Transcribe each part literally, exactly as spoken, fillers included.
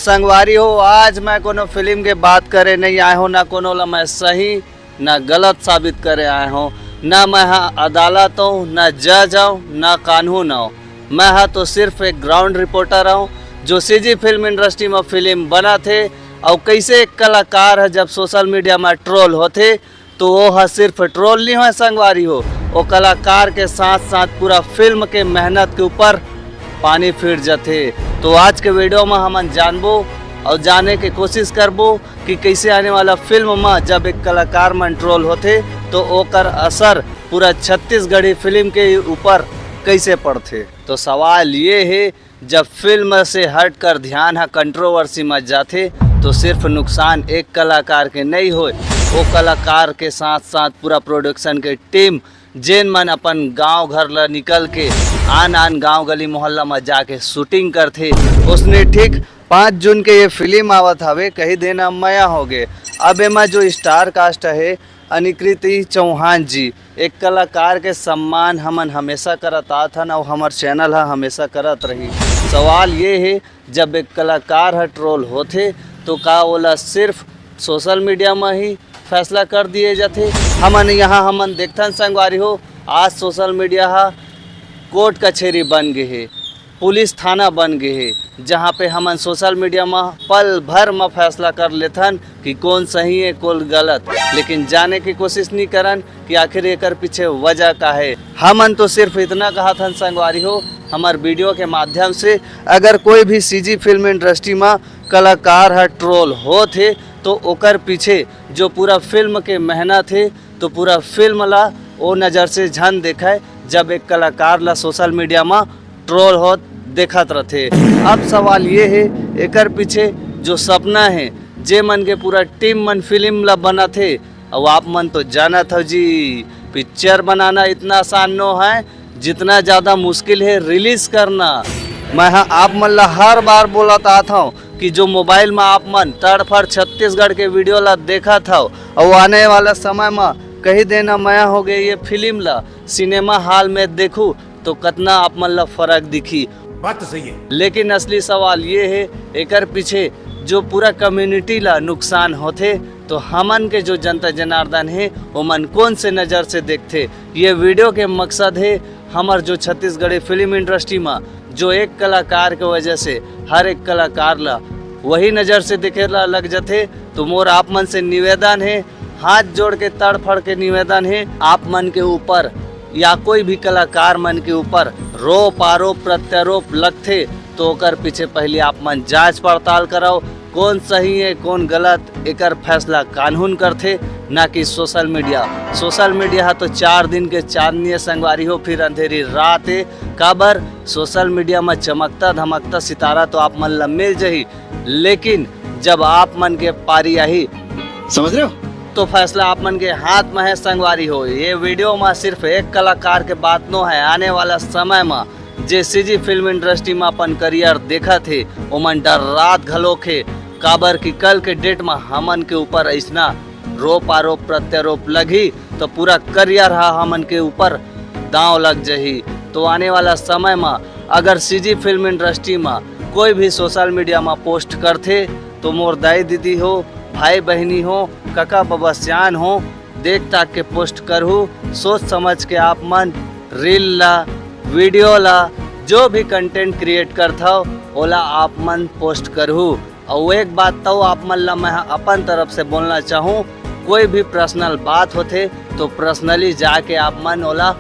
संगवारी हो, आज मैं कोनो फिल्म के बात करे नहीं आए हों, ना कोनो ला मैं सही ना गलत साबित करे आए हों, ना मैं हा अदालत हों, ना जज हों, ना कानून हों। मैं हा तो सिर्फ एक ग्राउंड रिपोर्टर हों, जो सीजी फिल्म इंडस्ट्री में फिल्म बनाथे, अउ कैसे एक कलाकार ह जब सोशल मीडिया में ट्रोल होथे, तो वो ह सिर्फ ट्रोल नहीं होय संगवारी हो, वो कलाकार के साथ साथ पूरा फिल्म के मेहनत के ऊपर पानी फिर जथे। तो आज के वीडियो में हमन जानबो और जाने के कोशिश करबो कि कैसे आने वाला फिल्म में जब एक कलाकार मन ट्रोल होथे, तो ओकर असर पूरा छत्तीसगढ़ी फिल्म के ऊपर कैसे पड़थे। तो सवाल ये है, जब फिल्म से हटकर ध्यान ह कंट्रोवर्सी में जाथे, तो सिर्फ नुकसान एक कलाकार के नहीं होय, वो कलाकार के साथ साथ पूरा प्रोडक्शन के टीम, जेन मन अपन गांव घर ला निकल के आन आन गांव गली मोहल्ला में जाके शूटिंग करथे, उसने ठीक पाँच जून के ये फिल्म आवत हवे, कही देना मया हो गे। अब एमा जो स्टार कास्ट है, अनिकृति चौहान जी, एक कलाकार के सम्मान हमन हमेशा करत आत हन अउ हमर चैनल ह हमेशा करत रही। सवाल ये है, जब एक कलाकार ह ट्रोल होथे, तो का ओला सिर्फ सोशल मीडिया म ही फैसला कर दिए जाथे? हमन यहाँ हमन देखथन संगवारी हो, आज सोशल मीडिया ह कोर्ट कचेरी बन गे हे, पुलिस थाना बन गे हे, जहाँ पे हमन सोशल मीडिया म पल भर म फैसला कर लेथन कि कौन सही है, कौन गलत, लेकिन जाने की कोशिश नहीं करन कि आखिर एकर पीछे वजह का है। हमन तो सिर्फ इतना कहत हन संगवारी हो, हमार वीडियो के माध्यम से, अगर कोई भी सीजी फिल्म इंडस्ट्री म कलाकार ह ट्रोल होत हे, तो ओकर पीछे जो पूरा फिल्म के मेहनत हे, तो पूरा फिल्म ला ओ नज़र से झन देखय, जब एक कलाकार ला सोशल मीडिया म ट्रोल होत देखत रथे। अब सवाल ये हे, एकर पीछे जो सपना हे, जे मन के पूरा टीम मन फिल्म ला बनाथे, अउ आप मन तो जानत हव जी, पिक्चर बनाना इतना आसान नो है, जितना ज़्यादा मुश्किल है रिलीज करना। मैं ह आप मन ला हर बार बोलत आत हव कि जो मोबाइल म आप मन तड़फड़ छत्तीसगढ़ के वीडियो ला देखत हव, अउ आने वाला समय म कही देना मया हो गे ये फिल्म ला सिनेमा हॉल में देखू, तो कतना आप मन ला फर्क दिखी। बात तो सही है। लेकिन असली सवाल ये है, एकर पीछे जो पूरा कम्युनिटी ला नुकसान होथे, तो हमन के जो जनता जनार्दन है, ओमन कौन से नज़र से देखथे? ये वीडियो के मकसद है, हमर जो छत्तीसगढ़ी फिल्म इंडस्ट्री म जो एक कलाकार के वजह से हर एक कलाकार ला वही नज़र से देखे ला लग जथे। तो मोर आप मन से निवेदन है, हाथ जोड़ के तड़फड़ के निवेदन है, आप मन के ऊपर या कोई भी कलाकार मन के ऊपर रोप आरोप प्रत्यारोप लगथे, तो ओकर पीछे पहले आप मन जांच पड़ताल कराओ, कौन सही है कौन गलत, एकर फैसला कानून करथे, ना कि सोशल मीडिया। सोशल मीडिया ह तो चार दिन के चांदनी है संगवारी हो, फिर अंधेरी रात है। काबर, सोशल मीडिया म चमकता धमकता सितारा तो आप मन ला मिल जही, लेकिन जब आप मन के पारी आही, समझ रहे हो, तो फैसला आप मन के हाथ में है संगवारी हो। ये वीडियो में सिर्फ एक कलाकार के बात नो है, आने वाला समय में जे सीजी फिल्म इंडस्ट्री में अपन करियर देखत हे, ओमन डर्रात घलोक हे, काबर कि कल के डेट में हमन के ऊपर ऐसना रोप आरोप प्रत्यारोप लगही, तो पूरा करियर हा हमन के ऊपर दांव लग जही। तो आने वाला समय में अगर सीजी फिल्म इंडस्ट्री में कोई भी सोशल मीडिया में पोस्ट करथे, तो मोर दाई दीदी हो, भाई बहिनी हो, कका बबा सियान हो, देख ताक के पोस्ट करहू। सोच समझ के आप मन रील ला, वीडियो ला, जो भी कंटेंट क्रिएट करथव, ओला आप मन पोस्ट करहू। अउ एक बात तो आप मन ला मैं अपन तरफ से बोलना चाहूँ, कोई भी पर्सनल बात होथे, तो पर्सनली जाके आप मन ओला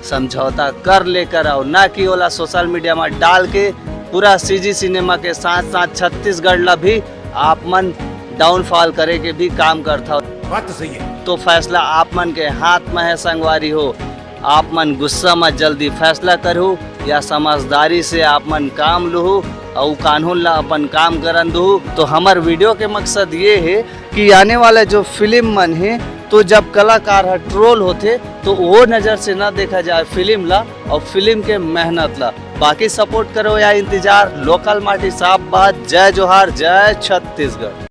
समझौता कर लेकर आओ, ना कि ओला सोशल मीडिया में डाल के पूरा सीजी सिनेमा के साथ साथ छत्तीसगढ़ ला भी आप मन डाउनफॉल करे के भी काम करथव। बात तो सही है। तो फैसला आप मन के हाथ में है संगवारी हो। आप मन गुस्सा में जल्दी फैसला करहू या समझदारी से आप मन काम लुहू अउ कानून ला अपन काम करन दुहू। तो हमर वीडियो के मकसद ये है कि आने वाला जो फिल्म मन हे, तो जब कलाकार ह ट्रोल होथे, तो वो नज़र से ना देखा जाए फिल्म ला और फिल्म के मेहनत ला। बाकी सपोर्ट करो या इंतजार। लोकल माटी साफ बात। जय जोहार, जय छत्तीसगढ़।